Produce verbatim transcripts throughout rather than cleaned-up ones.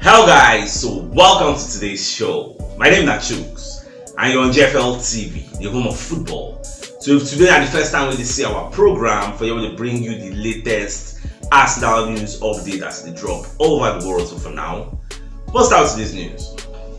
Hello guys, so welcome to today's show. My name is Chuks and you're on G F L T V, the home of football. So if today is the first time we see our program, for you will bring you the latest Arsenal news update as they drop over the world. So for now, let's start with this news.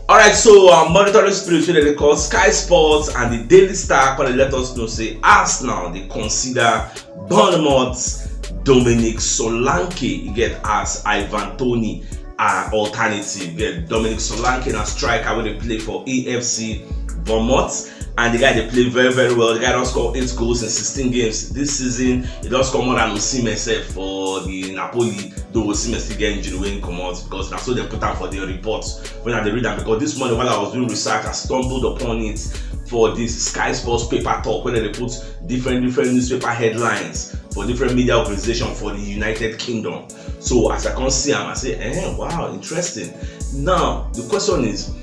Alright, so um, monitoring spirit wey dem dey call Sky Sports and the Daily Star come dey let us know say Arsenal dey consider Bournemouth Dominic Solanke, e get as Ivan Toney uh, alternative. Get Dominic Solanke, na striker wey dey play for A F C Bournemouth, and the guy dey play very very well. The guy don score eight goals in sixteen games this season. He don score more than Osimhen sef for the Napoli, though Osimhen still get injury wey he comot, because na so dem put am for the report when I dey read am, because this morning while I was doing research, I stumbled upon it for this Sky Sports paper talk, where they put different different newspaper headlines for different media organization for the United Kingdom. So as I come see am, I say, eh, wow, interesting. Now the question is,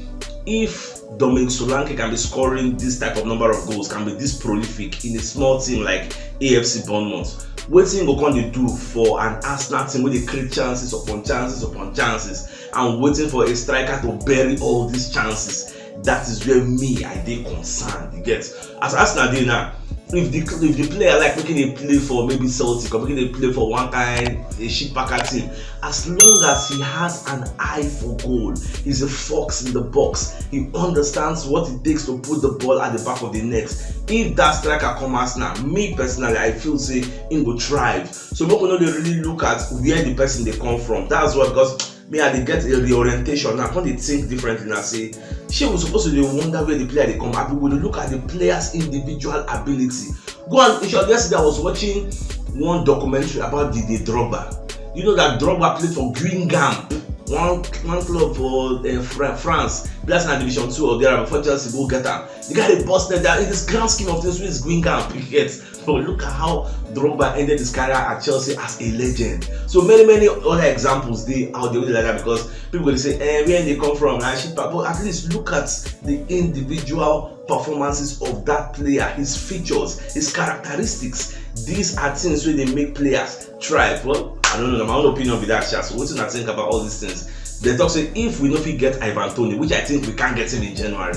if Dominic Solanke can be scoring this type of number of goals, can be this prolific in a small team like A F C Bournemouth, wetin go come dey do for an Arsenal team wey dey create chances upon chances upon chances and waiting for a striker to bury all these chances? That is where me I dey concerned. You get, as Arsenal dey now, if the if the player like make e dey play for maybe Celtic or make e dey play for one kind a shit packer team, as long as he has an eye for goal, he's a fox in the box. He understands what it takes to put the ball at the back of the net. If that striker come Arsenal, me personally, I feel say he go thrive. So make we no dey really look at where the person dey come from. That's why, because me I dey get a reorientation now, I come dey think differently now. Say, shey we suppose to dey wonder where the player dey come? Abi we dey look at the player's individual ability? Go and, in short, yesterday I was watching one documentary about Didier Drogba. You know that Drogba played for Guingamp, one one club for uh, Fra- France. That's na Division Two or there before Chelsea go get am. The guy dey burst net down in this grand scheme of things with Guingamp. You get, but look at how Drogba ended his career at Chelsea as a legend. So many many other examples dey out there like that, because people go dey say, eh, where they come from? I should, but at least look at the individual performances of that player, his features, his characteristics. These are things wey dey make players thrive. Well, I don't know, na my own opinion be that sha. So wetin I think about all these things? They talk say if we no fit get Ivan Toney, which I think we can't get him in January,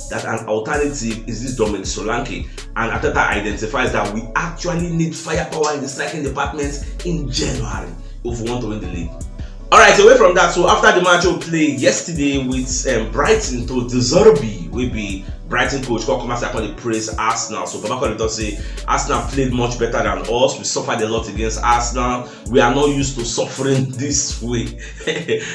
that an alternative is this Dominic Solanke, and Arteta identifies that we actually need firepower in the striking department in January if we want to win the league. Alright, away from that, so after the match we play yesterday with um, Brighton, to De Zerbi, wey be Brighton coach, come come outside come dey praise Arsenal. So Baba come dey talk say Arsenal played much better than us. We suffered a lot against Arsenal. We are not used to suffering this way.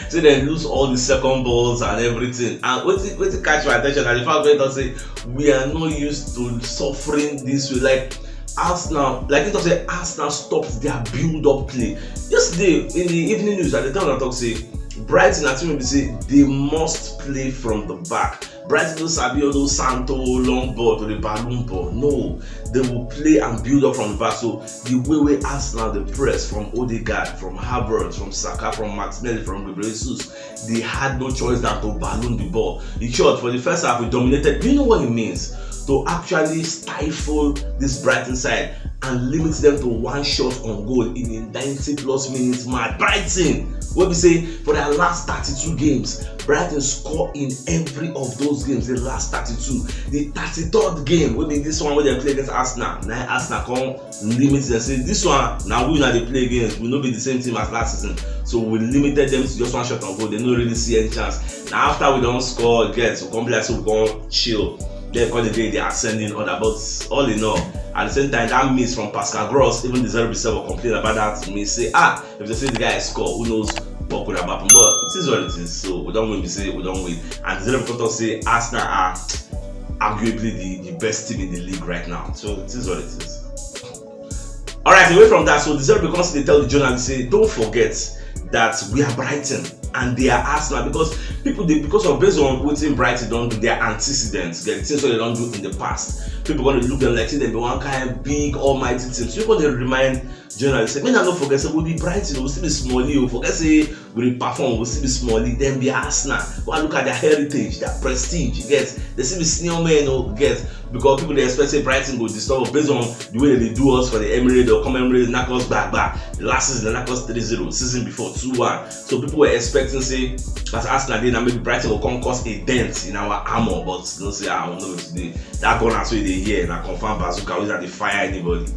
So dem lose all the second balls and everything. And wetin wetin catch my attention na the fact wey dem talk say we are not used to suffering this way. Like Arsenal, like you talk say Arsenal stopped their build-up play. Yesterday in the evening news, I dey tell una talk say Brighton na team wey be say they must play from the back. Brighton no sabi all those Santo long ball to the balloon ball. No, they will play and build up from the back. So the way wey Arsenal dey press from Odegaard, from Havertz, from Saka, from Martinelli, from Gabriel Jesus, they had no choice than to balloon the ball. In short, for the first half, we dominated. Do you know what it means to actually stifle this Brighton side and limit them to one shot on goal in a ninety plus minutes match? Brighton, wey be say for their last thirty-two games, Brighton score in every of those games, the last thirty-two. The thirty-third game, wey be this one wey dem play against Arsenal, na Arsenal come limit them. Say this one, na we una dey play against. We no be the same team as last season, so we limited them to just one shot on goal. They no really see any chance. Na after we don score, get, we come be like say we come chill. Then come dey dey the ascending order. But all in all, at the same time, that miss from Pascal Gross, even De Zerbi himself will complain about that miss. Say, ah, if they say the guy score, who knows what could have happened? But it is what it is. So we don win, we say we don win. And De Zerbi come talk say Arsenal are arguably the, the best team in the league right now. So it is what it is. Alright, away from that, so De Zerbi come still dey tell the journalist say, don't forget that we are Brighton and they are Arsenal, because people dey, because of, based on wetin Brighton don do, their antecedents, the things wey they don do in the past, people gonna look them like say they be one kind big almighty team. So you gonna remind journalists say, make una no forget say we be Brighton, we still be small, you forget say we dey perform, we still be small league, dem be Arsenal. Go and look at their heritage, their prestige, you get? They still be senior men, oh, you get? Because people dey expect say Brighton go disturb us based on the way they dey do us for the Emirates. They'll come Emirates, knock us back, back. The last season, they knock us three zero. Season before, two one. So people were expecting say, as Arsenal dey now, maybe Brighton will come cause a dent in our armor, but no say, ah, we no today. That gun as we dey hear, na confirm bazooka, we not dey fire anybody.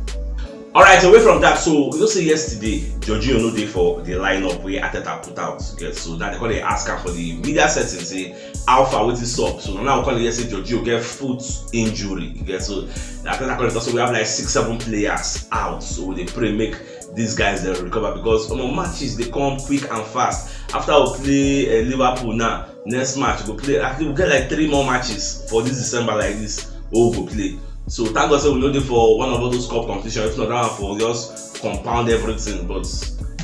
All right, away from that, so you know say yesterday, Jorginho no dey for the lineup wey Arteta put out. You get? So now they call dey ask am for the media setting, say, how far, wetin sup? So now we call dey hear say Jorginho get foot injury. You get? So Arteta call dey talk say we have like six, seven players out. So we dey pray make these guys dey recover because, omo, matches dey come quick and fast. After we play, uh, Liverpool now, next match we go play, I think we get like three more matches for this December like this wey we go play. So thank God say we no dey for one of all those cup competition. If not, that one for just compound everything. But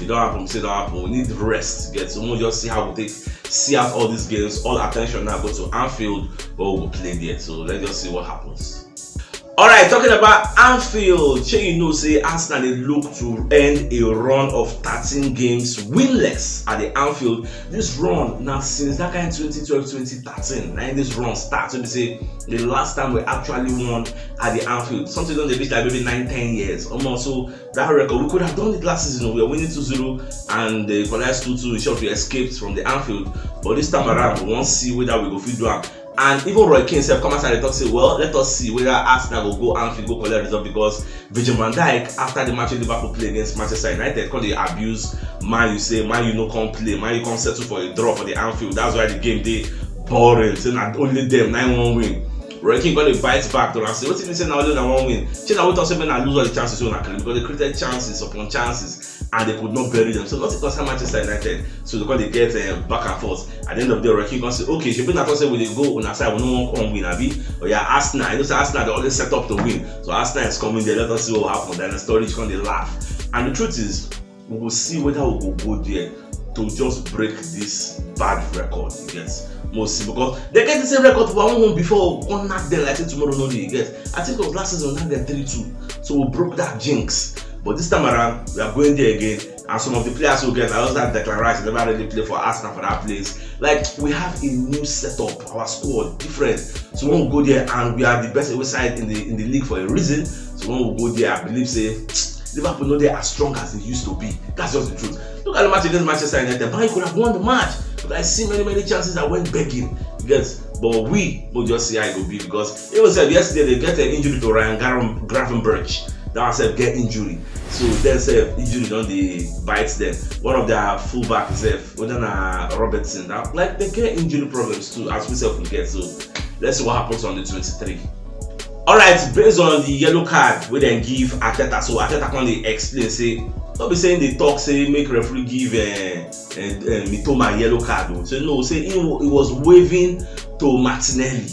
e don happen, say e don happen. We need rest, get? So we'll just see how we take see out all these games. All attention now go to Anfield, where we go play there. So let's just see what happens. All right, talking about Anfield, shey you know say Arsenal dey look to end a run of thirteen games winless at the Anfield. This run now since that kind twenty twelve, twenty thirteen, now this run starts. So they say the last time we actually won at the Anfield, something don dey reach like maybe nine, ten years almost. So that record, we could have done it last season. We were winning two zero and they equalized two two. In short, we escaped from the Anfield. But this time around, we wan see whether we go fit do am. And even Roy Keane sef come outside dey talk say, well, let us see whether Arsenal go go Anfield go collect result, because Virgil van Dijk, after the match wey Liverpool play against Manchester United, come dey abuse Man U, say Man U no come play, Man U come settle for a draw for the Anfield. That's why the game dey boring. Say na only them na one win. Roy Keane come dey bite back to am say, wetin be say na only na one win? Shey na we talk say make na lose all the chances wey una create, because they created chances upon chances and they could not bury them. So nothing concern Manchester United. So they come dey get, um, back and forth. At the end of the day, Roy Keane come say, okay, shebi na talk say we dey go una side, we no wan come win, abi? Oya, Arsenal, you know say Arsenal dey always set up to win. So Arsenal is coming there. Let us see what will happen. Then Sturridge come dey laugh. And the truth is, we go see whether we go go there to just break this bad record, you get? We'll see, because they get the same record we won before, we come knack them like say tomorrow no dey, you get? I think it was last season we knack them three two. So we broke that jinx. But this time around, we are going there again. And some of the players we get, I also had Declan Rice, never really play for Arsenal for that place. Like, we have a new setup, our squad different. So when we go there, and we are the best away side in the in the league for a reason. So when we go there, I believe say Liverpool no dey as strong as they used to be. That's just the truth. Look at the match against Manchester United. Man, you could have won the match, but I see many, many chances that went begging. You get? But we, we just see how it go be, because even sef yesterday they get an injury to Ryan Graven- Gravenberch. That one sef get injury. So then sef injury don dey bite them. One of their fullback sef, whether na Robertson, that, like, they get injury problems too, as we sef we get. So let's see what happens on the twenty-three. All right, based on the yellow card wey dem give Arteta, so Arteta come dey explain say, no be say he dey talk say make referee give, uh, uh, uh, Mitoma yellow card o. So no, say he, wa- he was waving to Martinelli.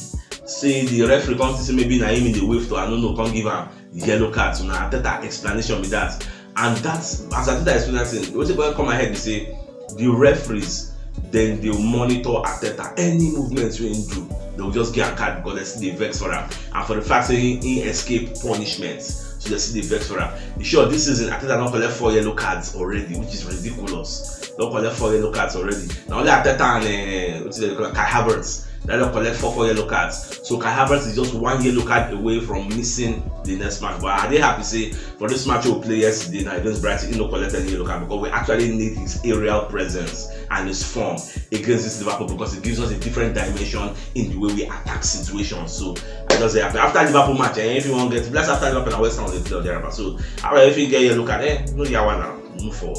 Say the referee come say maybe na him he dey wave to, I no know, come give am yellow card. So na Arteta explanation be that. And that's, as Arteta explain that thing, wetin come come ahead be say the referees, then they monitor Arteta. Any movements wey he do, they will just give am card because they still dey vex for am. And for the fact say he, he escape punishment, so they still dey vex for am. You sure this season Arteta don collect four yellow cards already, which is ridiculous. Don collect four yellow cards already. Na only Arteta and, uh, wetin dem dey call am, Kai Havertz, that don collect four, four yellow cards. So Kai Havertz is just one yellow card away from missing the next match. But I dey happy say for this match we play yesterday now against Brighton, he no collect any yellow card because we actually need his aerial presence and his form against this Liverpool, because it gives us a different dimension in the way we attack situations. So I just say after, after Liverpool match, eh, if you wan get, plus after Liverpool and West Ham, they play on their. So, all right, if you get yellow card, eh, no yawa now, move forward.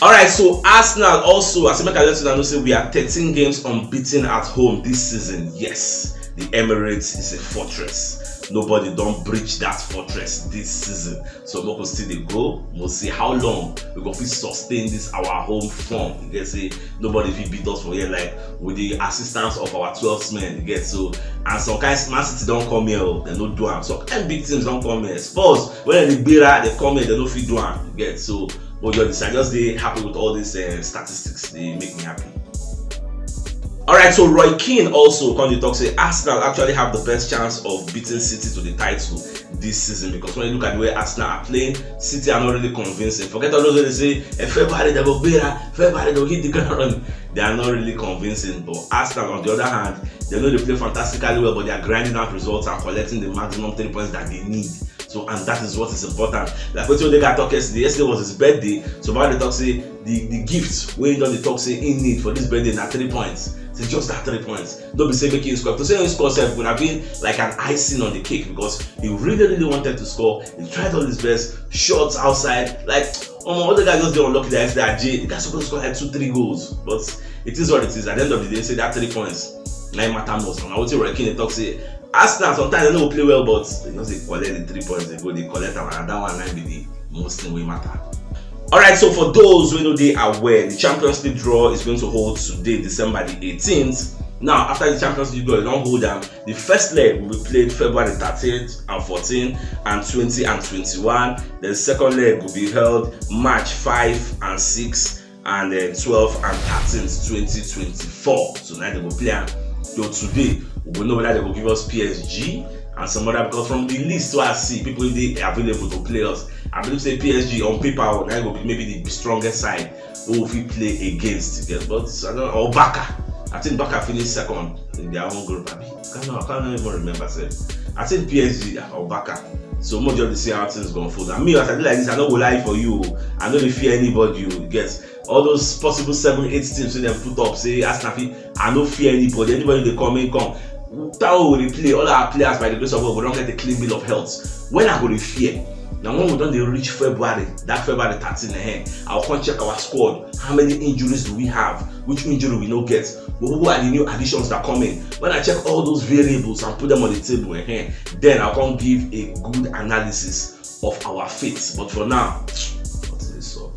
All right, so Arsenal also, as I make I let you know, say we are thirteen games unbeaten at home this season. Yes, the Emirates is a fortress. Nobody don breach that fortress this season. So we go still dey go. We'll see how long we go fit sustain this our home form. You get? Say nobody fit beat us for here, like, with the assistance of our twelve men. You get? So, and some kind Man City don come here, oh, they no do am. Some kind big teams don come here. Spurs, when they gbera, they come here, they no fit do am. You get? So, but you decide, just dey happy with all these, uh, statistics. They make me happy. All right, so Roy Keane also come dey talk say Arsenal actually have the best chance of beating City to the title this season, because when you look at the way Arsenal are playing, City are not really convincing. Forget all those wey dey say, "Eh, February they go gbera, February they go hit the ground." They are not really convincing. But Arsenal, on the other hand, they know they play fantastically well, but they are grinding out results and collecting the maximum three points that they need. So, and that is what is important. Like wetin Odega talk yesterday. Yesterday was his birthday. So, Baba dey talk say the the gift wey he don dey talk say he need for this birthday na three points. Say just that three points. No be say make he score. To say he score sef would have been like an icing on the cake, because he really, really wanted to score. He tried all his best. Shots outside. Like, omo, other guy just dey unlucky that yesterday. Ajay, the guy suppose score like two, three goals. But it is what it is. At the end of the day, say that three points na im matter most. And wetin Roy Keane dey talk say, Arsenal sometimes they no go play well, but they just dey collect the three points, they go, they collect am, and that one na be the most thing wey matter. All right, so for those wey no dey aware, the Champions League draw is going to hold today, December the eighteenth. Now, after the Champions League draw, they don hold am. The first leg will be played February thirteenth and fourteen and twenty and twenty-one. The second leg will be held March five and six and uh, twelve and thirteenth, twenty twenty-four. So now they go play am. So today, we go know whether they go give us P S G and some other, because from the list wey I see, people dey available to play us. I believe say P S G on paper, oh, na go be maybe the strongest side who we fit play against. Yes, but I don't, or Barca. I think Barca finished second in their own group. Abi, I can't, I can't even remember sef. I think P S G or Barca. So make we just see how things go unfold. And me, as I dey like this, I no go lie for you. I no dey fear anybody. You get all those possible seven, eight teams wey dem put up. Say Arsenal fit, I no fear anybody. Anybody dey come in, come. That one we dey play. All our players, by the grace of God, we don get a clean bill of health. When I go dey fear? Na when we don dey reach February, that February thirteen, eh, I go come check our squad. How many injuries do we have? Which injury we no get? Who are the new additions that come in? When I check all those variables and put them on the table, eh, then I come give a good analysis of our fate. But for now, what is this up?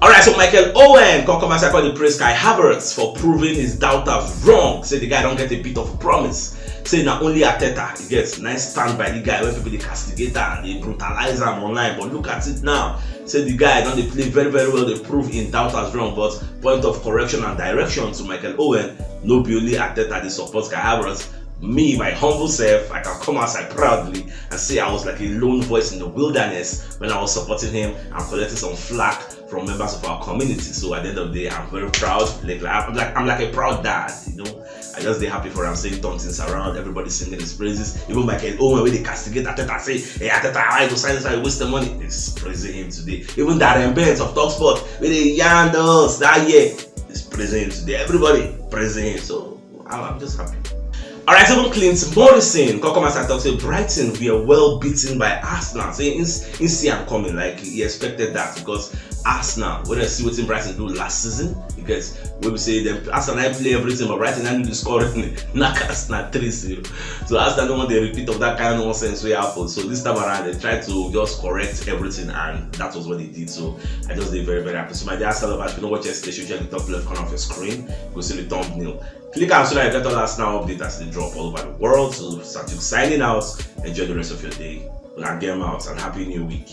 All right, so Michael Owen come come outside, come dey praise Kai Havertz for proving his doubters wrong. Say the guy don get a bit of promise. Say na only Arteta, you get, nice stand by the guy when people dey castigate am, dey brutalize am online. But look at it now. Say the guy don dey play very, very well, dey prove him doubters wrong. But point of correction and direction to Michael Owen, no be only Arteta dey support Kai Havertz. Me, my humble self, I can come outside proudly and say I was like a lone voice in the wilderness when I was supporting him and collecting some flack from members of our community. So at the end of the day, I'm very proud. Like, like, I'm like, I'm like a proud dad, you know. I just dey happy for am, saying turn things around. Everybody singing his praises. Even Michael Owen, wey dey castigate Arteta, say, "Hey, Arteta, why you go sign this? Why you waste the money?" He's praising him today. Even Darren Bent of Talksport, wey dey yarn us that year, is praising him today. Everybody praising him. So I'm, I'm just happy. All right, even Clint Morrison come come outside talk say Brighton were well beaten by Arsenal. Say he, he see am coming, like he expected that, because Arsenal, when I see wetin Brighton do last season, because we be say dem, Arsenal na play everything, but Brighton na do the scoring, knock Arsenal three zero. So Arsenal no want the repeat of that kind of nonsense wey happen. So this time around, they try to just correct everything, and that was what they did. So I just dey very, very happy. So my dear Arsenal lovers, if you no watch yesterday show, check the top left corner of your screen. Go see the thumbnail. Click am so that you get all Arsenal update as they drop all over the world. So Satuk signing out. Enjoy the rest of your day. Una game out and happy new week.